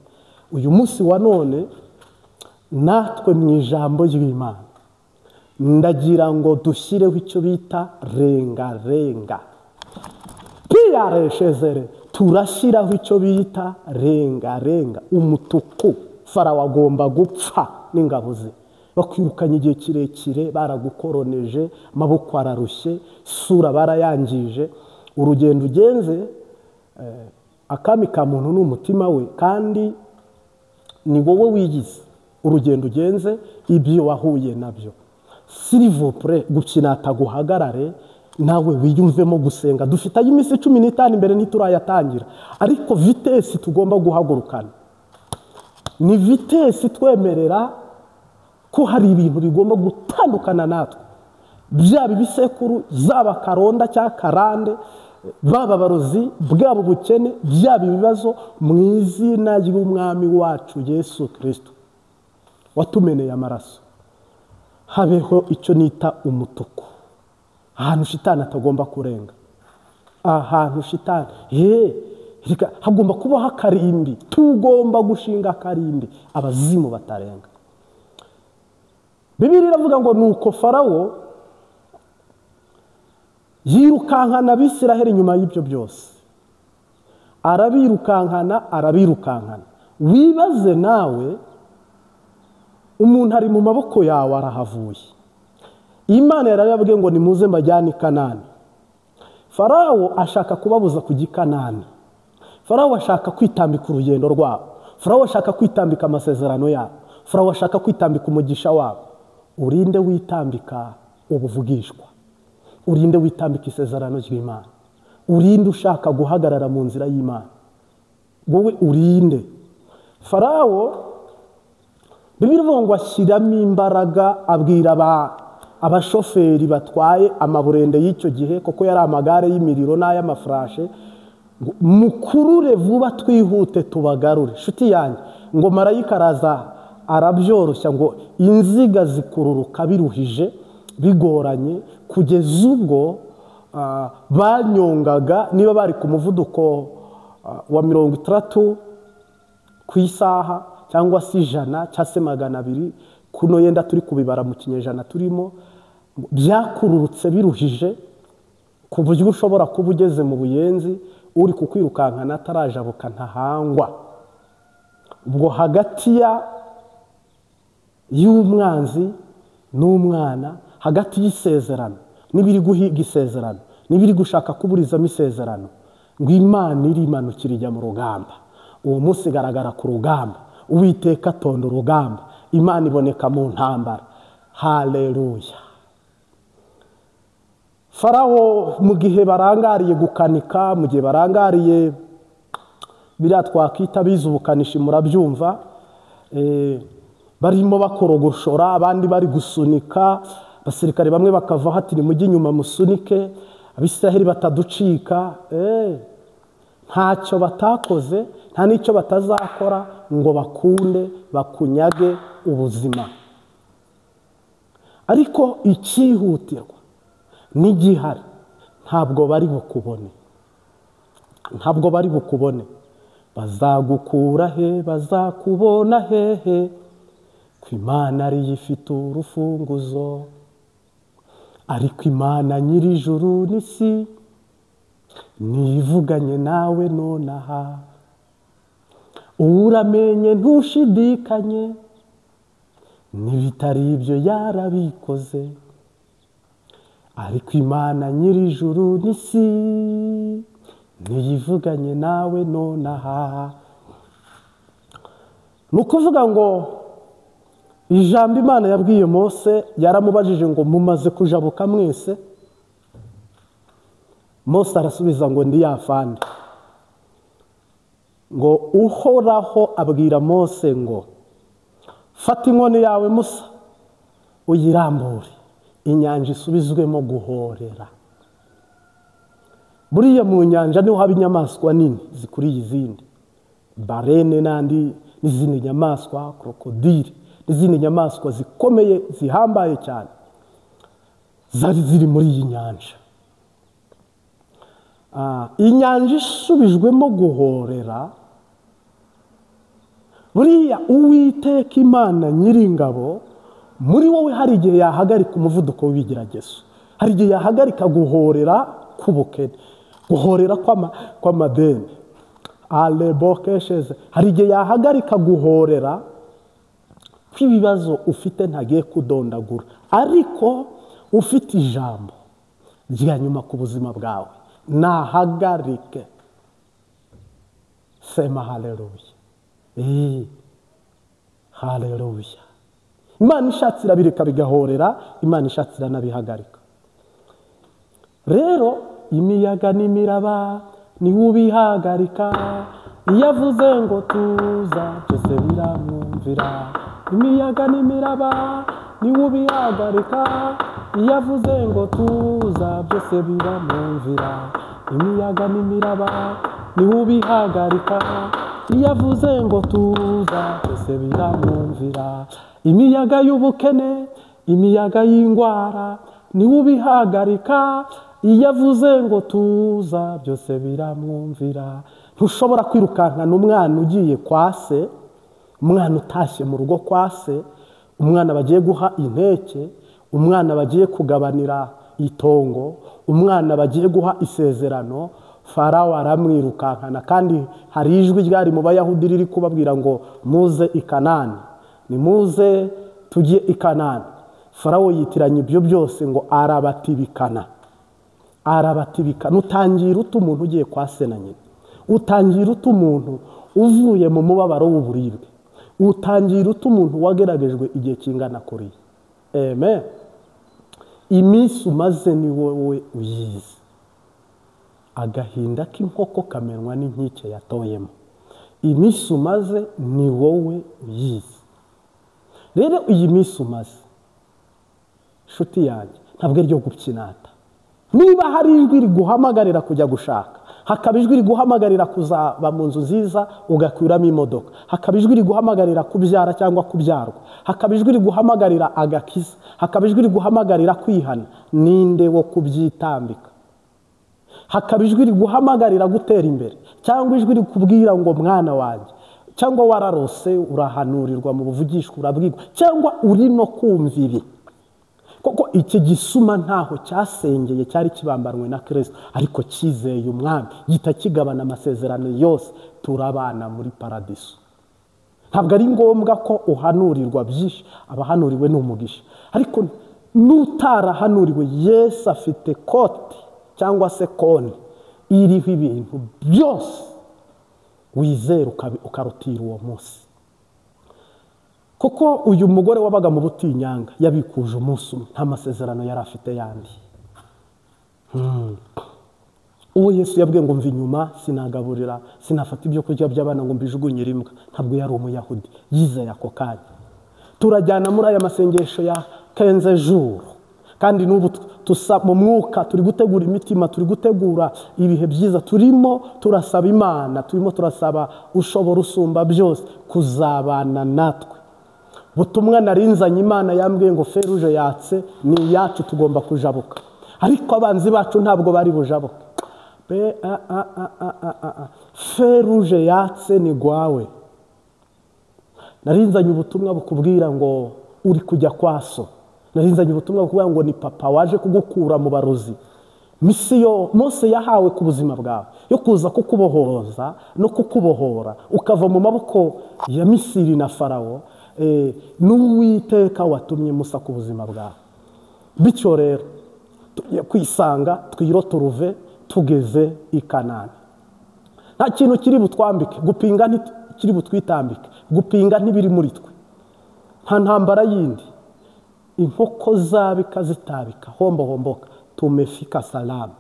Uyu munsi wa none natwe mu ijambo ry'Imana ndagira ngo dushyireho icyo bita renga renga. Piyareshezere, turashyiraho icyo bita renga renga. Umutuku, Farawo agomba gupfa n'ingabo ze. Bakwirukanye igihe kirekire, baragukoroneje, amaboko ararushye, isura barayangije. Urugendo ugenze, akami ka muntu ni umutima we, kandi ni wowe wigize. Urugendo ugenze, ibyo wahuye nabyo. S'il vous plaît, gukinata guhagarare, nawe wiyumvemo gusenga. Dufite iminsi 15 imbere ntiturayatangira, ariko vitesse tugomba guhagurukana ni vitesse twemerera ko hari ibintu bigomba gutandukana natwe, byaba ibisekuru, zaba karonda cya karande, baba barozi, bwaba ubukene, byaba ibibazo, mu izina ry'Umwami wacu Yesu Kristo watumeneye amaraso, habeho icyo nita umutuku, ahantu shitani atagomba kurenga, ahantu shitani hagomba kubaho akarimbi, tugomba gushinga akarimbi abazimu batarenga. Bibiliya iravuga ngo nuko Farawo yirukankana Abisiraheli nyuma y'ibyo byose, arabirukankana, arabirukankana. Wibaze nawe, umuntu ari mu maboko yawe arahavuye. Imana yarababwiye ngo nimuze mbajyane i Kanani. Farawo ashaka kubabuza kujya i Kanani. Farawo ashaka kwitambika urugendo rwabo. Farawo ashaka kwitambika amasezerano yabo. Farawo ashaka kwitambika umugisha wabo. Urinde witambika ubuvugishwa, urinde witambika isezerano ry'Imana, urinde ushaka guhagarara mu nzira y'Imana, wowe urinde. Farawo Bibiliya ivuga ngo ashyiramo imbaraga, abwira abashoferi batwaye amaburende y'icyo gihe, kuko yari amagare y'imiriro n'ay'amafurashe, ngo mukurure vuba twihute tubagarure. Nshuti yanjye, ngo marayika araza arabyoroshya, ngo inziga zikururuka biruhije bigoranye, kugeza ubwo banyongaga, niba bari ku muvuduko wa 60 ku isaha, cyangwa se 100 cyangwa se 200, kuno yenda turi kubibara mu kinyejana turimo, byakururutse biruhije, ku buryo ushobora kuba ugeze mu buyenzi uri kukwirukankana atarajabuka ntahangwa. Ubwo hagati y'umwanzi n'umwana, hagati y'isezerano n'ibiri guhiga isezerano n'ibiri gushaka kuburizamo isezerano, ngo Imana irimanukira ijya mu rugamba. Uwo munsi igaragara ku rugamba, Uwiteka atonda urugamba, Imana iboneka mu ntambara. Haleluya. Farawo mu gihe barangariye gukanika, mu gihe barangariye biriya twakwita bize ubukanishi murabyumva, barimo bakorogoshora, abandi bari gusunika, abasirikare bamwe bakava hati nimujye inyuma musunike, Abisiraheli bataducika. Ntacyo batakoze, nta n'icyo batazakora ngo bakunde bakunyage ubuzima. Ariko icyihutirwa n'igihari ntabwo bari bukubone, ntabwo bari bukubone. Bazagukura he? Bazakubona hehe? Ko Imana ariyo ifite urufunguzo. Ariko Imana nyir'ijuru n'isi nivuganye nawe nonaha. Uramenye ntushidikanye, n'ibitari ibyo yarabikoze. Ariko Imana nyir'ijuru n'isi niyivuganye nawe nonaha. Ni ukuvuga ngo ijambo Imana yabwiye Mose, yaramubajije ngo mumaze kujabuka mwese? Mose arasubiza ngo ndi yafande. Ngo Uhoraho abwira Mose ngo fata inkoni yawe Musa uyirambure, inyanja isubizwemo guhorera. Buriya mu nyanja niho haba inyamaswa nini zikuriye izindi, barene n'andi n'izindi nyamaswa, krokodile n'izindi nyamaswa zikomeye zihambaye cyane zari ziri muri iyi nyanja. Inyanja isubijwemo guhorera. Buriya Uwiteka Imana nyiringabo muri wowe hari igihe yahagarika umuvuduko w'ibigeragezo, hari igihe yahagarika guhorera k'ubukene, guhorera kw'amadeni, alebokesheze. Hari igihe yahagarika guhorera kw'ibibazo ufite ntagiye kudondagura, ariko ufite ijambo rya nyuma ku buzima bwawe nahagarike. Sema haleluya. Haleluya. Imana ishatse irabireka bigahorera, Imana ishatse iranabihagarika. Rero imiyaga n'imiraba niwe ubihagarika. Iyo avuze ngo tuza byose biramwumvira. Imiyaga n'imiraba niwe ubihagarika. Iyo avuze ngo tuza byose biramwumvira. Imiyaga n'imiraba niwe ubihagarika. Iyo avuze ngo tuza byose biramwumvira. Imiyaga y'ubukene, imiyaga y'indwara niwe ubihagarika. Iyo avuze ngo tuza byose biramwumvira. Ntushobora kwirukankana umwana ugiye kwa se, umwana utashye mu rugo kwa se, umwana bagiye guha inteke, umwana bagiye kugabanira itongo, umwana bagiye guha isezerano. Farawo aramwirukankana, kandi hari ijwi ryari mu Bayahudi riri kubabwira ngo muze i Kanani, nimuze tujye i Kanani. Farawo yitiranya ibyo byose ngo arabatibikana, arabatibikana. Utangira uta umuntu ugiye kwa se na nyina, utangira uta umuntu uvuye mu mubabaro w'uburibwe, utangira uta umuntu wageragejwe igihe kingana kuriya. Amen. Iminsi umaze ni wowe uyizi. Agahinda k'inkoko kamenwa n'inkike yatoyemo. Iminsi umaze ni wowe uyizi. Rero iyi minsi umaze, nshuti yanjye, ntabwo ari ryo gukinata. Niba hari ijwi riguhamagarira kujya gushaka, hakaba ijwi riguhamagarira kuzaba mu nzu nziza ugakuramo imodoka, hakaba ijwi riguhamagarira kubyara cyangwa kubyarwa, hakaba ijwi riguhamagarira agakiza, hakaba ijwi riguhamagarira kwihana, ninde wo kubyitambika? Hakaba ijwi riguhamagarira gutera imbere, cyangwa ijwi rikubwira ngo mwana wanjye, cyangwa wararose urahanurirwa mu buvugishwa urabwirwa, cyangwa uri no kumva ibi. Koko iki gisuma ntaho cyasengeye cyari kibambanwe na Kristo, ariko cyizeye umwami gita kigabana amasezerano yose, turabana muri paradiso. Ntabwo ari ngombwa ko uhanurirwa byinshi, abahanuriwe ni umugisha, ariko n'utarahanuriwe Yesu afite koti cyangwa se konti iriho ibintu byose wizera ukarutira uwo munsi. Kuko uyu mugore wabaga mu butinyanga yabikuje umunsi umwe, nta masezerano yari afite yandi. Uwo Yesu yabwiye ngo mva inyuma sinagaburira, sinafata ibyo kurya by'abana ngo mbijugunyire imbwa, ntabwo yari umuyahudi, yizeye ako kanya. Turajyana muri aya masengesho ya 15 jours, Kandi n'ubu tusa mu mwuka turi gutegura imitima, turi gutegura ibihe byiza, turimo turasaba Imana, turimo turasaba ushobora usumba byose kuzabana natwe. Butumwa narinzanye, Imana yambwiye ngo feruje yatse ni iyacu, tugomba kujabuka. Ariko abanzi bacu ntabwo bari bujabuke. B A A A A A A. Feruje yatse ni gwawe. Narinzanye ubutumwa bukubwira ngo uri kujya kwaso. Narinzanye ubutumwa bukubwira ngo ni papa waje kugukura mu barozi. Misiyo Mose yahawe ku buzima bwawe yo kuza kukubohoza no kukubohora ukava mu maboko ya Misiri na Farawo, n'Uwiteka watumye Musa ku buzima bwawe. Bityo rero tugiye kwisanga twiroturuve tugeze i Kanani. Nta kintu kiri butwambike, gupinga ntikiri butwitambike, gupinga ntibiri muri twe. Nta ntambara yindi. Inkoko zabika zitabika, hombo homboka, tumefika salama.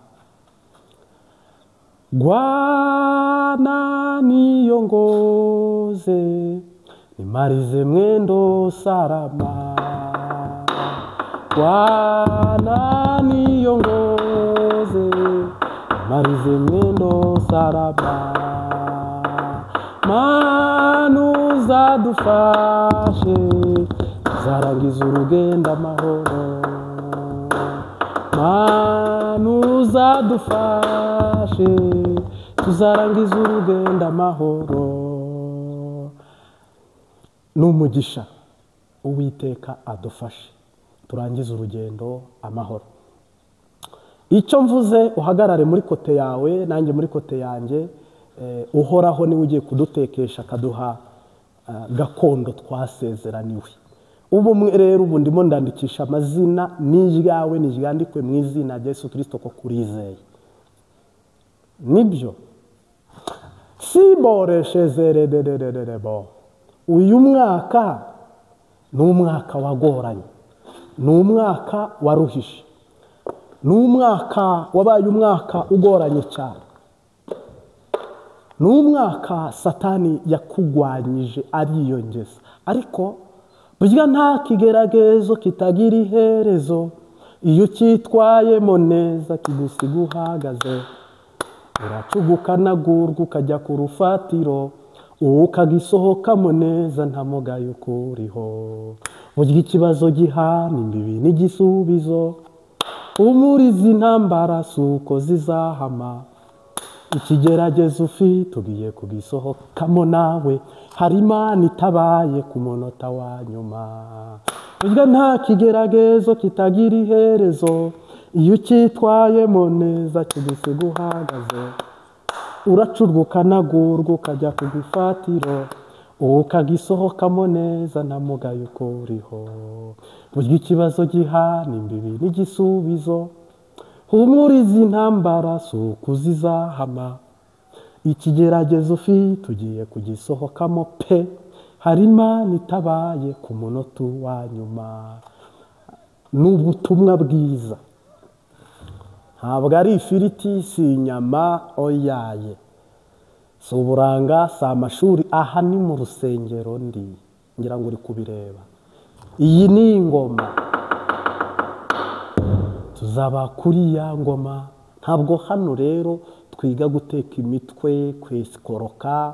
Bwana niongoze, nimalize mwendo salama. Bwana niongoze, nimalize mwendo salama. Manu zadufashe, zarangiza urugendo amahoro. Manu zadufashe, tuzarangiza urugendo amahoro. N'umugisha Uwiteka adufashe turangize urugendo amahoro. Icyo mvuze, uhagarare muri kote yawe nanjye muri kote yanjye. Uhoraho niwe ugiye kudutekesha akaduha gakondo twasezeraniwe. Ubu rero ubu ndimo ndandikisha amazina n'iryawe niryandikwe mu izina rya Yesu Kristo ko kurizeye. Nibyo siboreshezeredererebo. Uyu mwaka ni umwaka wagoranye, ni umwaka waruhishe, ni umwaka wabaye umwaka ugoranye cyane, ni umwaka Satani yakugwanyije ariyongeza. Ariko burya nta kigeragezo kitagira iherezo, iyo cyitwayemo neza kigusiga uhagaze. Uracugukanagurwa ukajya ku rufatiro, ukagisohokamo neza nta mugayo ukuriho. Burya ikibazo gihana imbibi n'igisubizo, umurizi intambara si uko zizahama. Ikigeragezo ufite ugiye kugisohokamo nawe, hari Imana itabaye ku munota wa nyuma. Burya nta kigeragezo kitagira iherezo, iyo ucyitwayemo neza kigusiga uhagaze. Uracurwa ukanagurwa ukajya ku gifatiro, ukagisohokamo neza nta mugayo ukuriho. Burya ikibazo gihana imbibi n'igisubizo, humuriza intambara si uko zizahama. Ikigeragezo ufite ugiye kugisohokamo pe, hari Imana itabaye ku munota wa nyuma. Ni ubutumwa bwiza, ntabwo ari ifiriti, si inyama, oyaye, si uburanga, si amashuri. Aha ni mu rusengero ndi, ngira ngo uri kubireba. Iyi ni ingoma, tuzaba kuri ya ngoma. Ntabwo hano rero twiga guteka imitwe, kwesikoroka,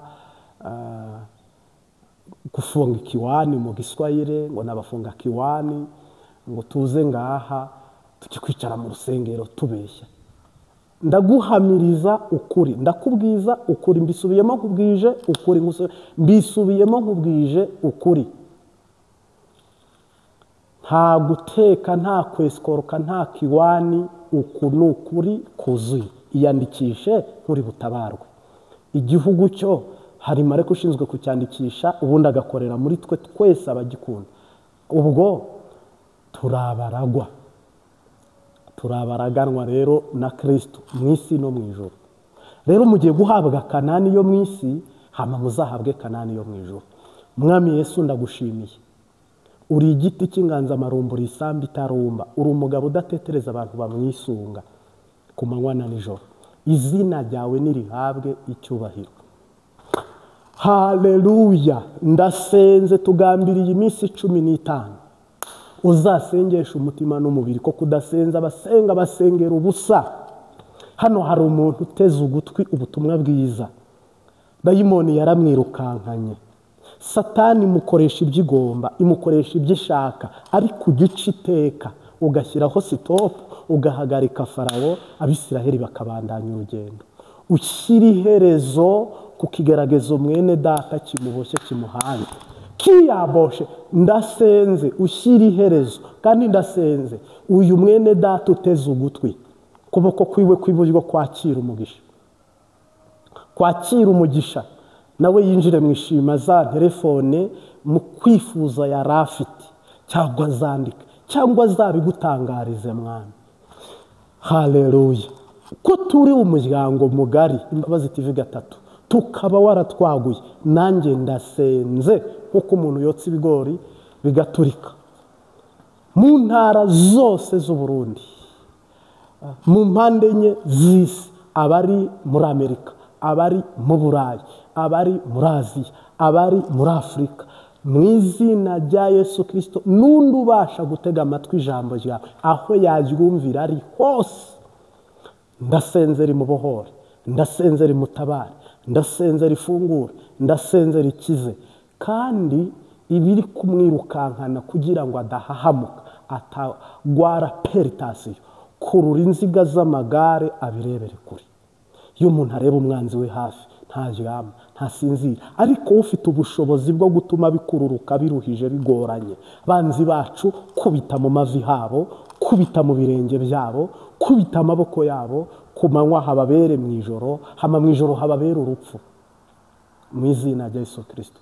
gufunga ikiwani mu Giswahili ngo nabafunga kiwani, ngo tuze ngaha tujye kwicara mu rusengero tubeshya. Ndaguhamiriza ukuri, ndakubwiza ukuri, mbisubiyemo nkubwije ukuri, mbisubiyemo nkubwije ukuri. Nta guteka, nta kwesikoroka, nta kiwani, uku ni ukuri kuzuye. Iyandikishe nturi butabarwe. Igihugu cyo hari mareko ushinzwe kucyandikisha, ubundi agakorera muri twe twese abagikunda. Ubwo turabaragwa, turabaraganwa rero na Kristo mu isi no mu ijuru. Rero mugiye guhabwa Kanani yo mu isi, hama muzahabwe Kanani yo mu ijuru. Mwami Yesu ndagushimiye, uri igiti cy'inganzamarumbu, isambu itarumba, uri umugabo udatetereza abantu bamwisunga ku manywa na nijoro. Izina ryawe nirihabwe icyubahiro. Haleluya. Ndasenze tugambiriye iminsi 15. Uzasengesha umutima n'umubiri, ko kudasenza basenga basengera ubusa. Hano hari umuntu uteze ugutwi ubutumwa bwiza, dayimoni yaramwirukankanye, Satani imukoresha ibyo igomba, imukoresha ibyo ishaka, ariko ugica iteka ugashyiraho sitopu, ugahagarika Farawo, Abisiraheli bakabandanya urugendo. Ushyira iherezo ku kigeragezo mwene data kimuboshye kimuhanze kiyaboshe. Ndasenze ushyira iherezo, kandi ndasenze uyu mwene data uteze ugutwi, kuboko kwiwe kw'iburyo kwakira umugisha, kwakira umugisha, nawe yinjire mu ishima za telefone mu kwifuza yari afite, cyangwa azandika, cyangwa azabigutangarize Mwami. Haleluya. Ko turi umuryango mugari Imbabazi TV 3, tukaba waratwaguye, nanjye ndasenze nkuko umuntu yotsa ibigori bigaturika mu ntara zose z'u Burundi, mu mpande enye z'isi, abari muri Amerika, abari mu Burayi, abari muri Aziya, abari muri Afurika, mu izina rya Yesu Kristo, n'undi ubasha gutega amatwi ijambo ryawe aho yaryumvira ari hose, ndasenze rimubohore, ndasenze rimutabare, ndasenze rifungure, ndasenze rikize, kandi ibiri kumwirukankana kugira ngo adahahamuka, atagwara peritasiyo, kurura inziga z'amagare abirebere kure. Iyo umuntu areba umwanzi we hafi ntaryama, ntasinzira, ariko ufite ubushobozi bwo gutuma bikururuka biruhije bigoranye. Banzi bacu kubita mu mavi habo, kubita mu birenge byabo, kubita amaboko yabo, ku manywa hababere mu ijoro, hama mu ijoro hababere urupfu, mu izina rya Yesu Kristo.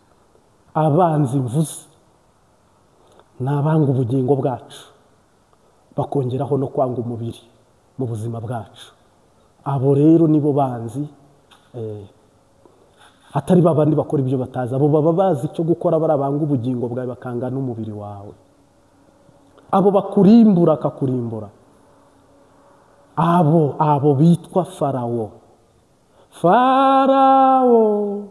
Abanzi mvuze ni abanga ubugingo bwacu, bakongeraho no kwanga umubiri mu buzima bwacu. Abo rero nibo banzi, atari babandi bakora ibyo batazi, abo baba bazi icyo gukora, barabanga ubugingo bwawe bakanga n'umubiri wawe. Abo bakurimbura akakurimbura, abo bitwa Farawo. Farawo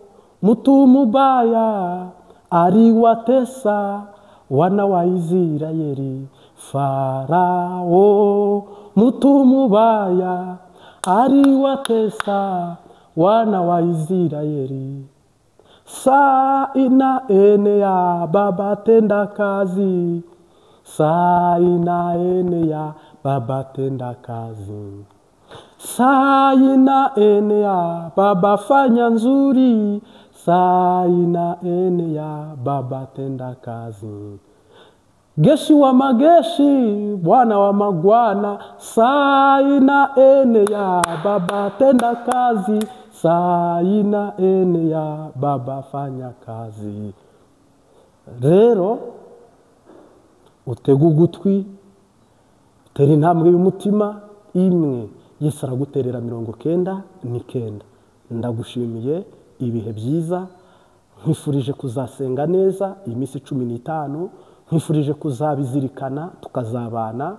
mutumubaya aliwatesa wana wa Israeli. Farawo mutumubaya aliwatesa wana wa Israeli. Saa ina ene ya baba tenda kazi, saa ina ene ya baba tenda kazi, saa ina ene ya baba fanya nzuri, saa ina ene ya baba tenda kazi. Geshi wa mageshi, bwana wa magwana, saa ina ene ya baba tenda kazi, saa ina ene ya baba fanya kazi. Rero utega ugutwi, utera intambwe y'umutima imwe, Yesu araguterera 99. Ndagushimiye ibihe byiza, nkwifurije kuzasenga neza iyi minsi 15, nkwifurije kuzabizirikana tukazabana.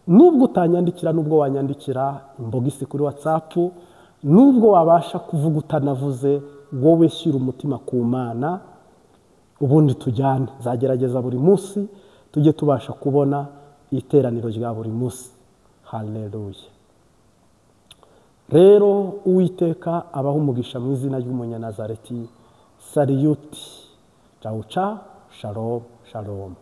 Nubwo utanyandikira, nubwo wanyandikira imbogisi kuri WhatsApp, nubwo wabasha kuvuga utanavuze, wowe shyira umutima ku Mana, ubundi tujyane. Nzagerageza buri munsi tujye tubasha kubona iteraniro rya buri munsi. Haleluya. Rero Uwiteka abaha umugisha mu izina ry'Umunyanazareti. Saliyuti. Ciao ciao. Shalom shalom.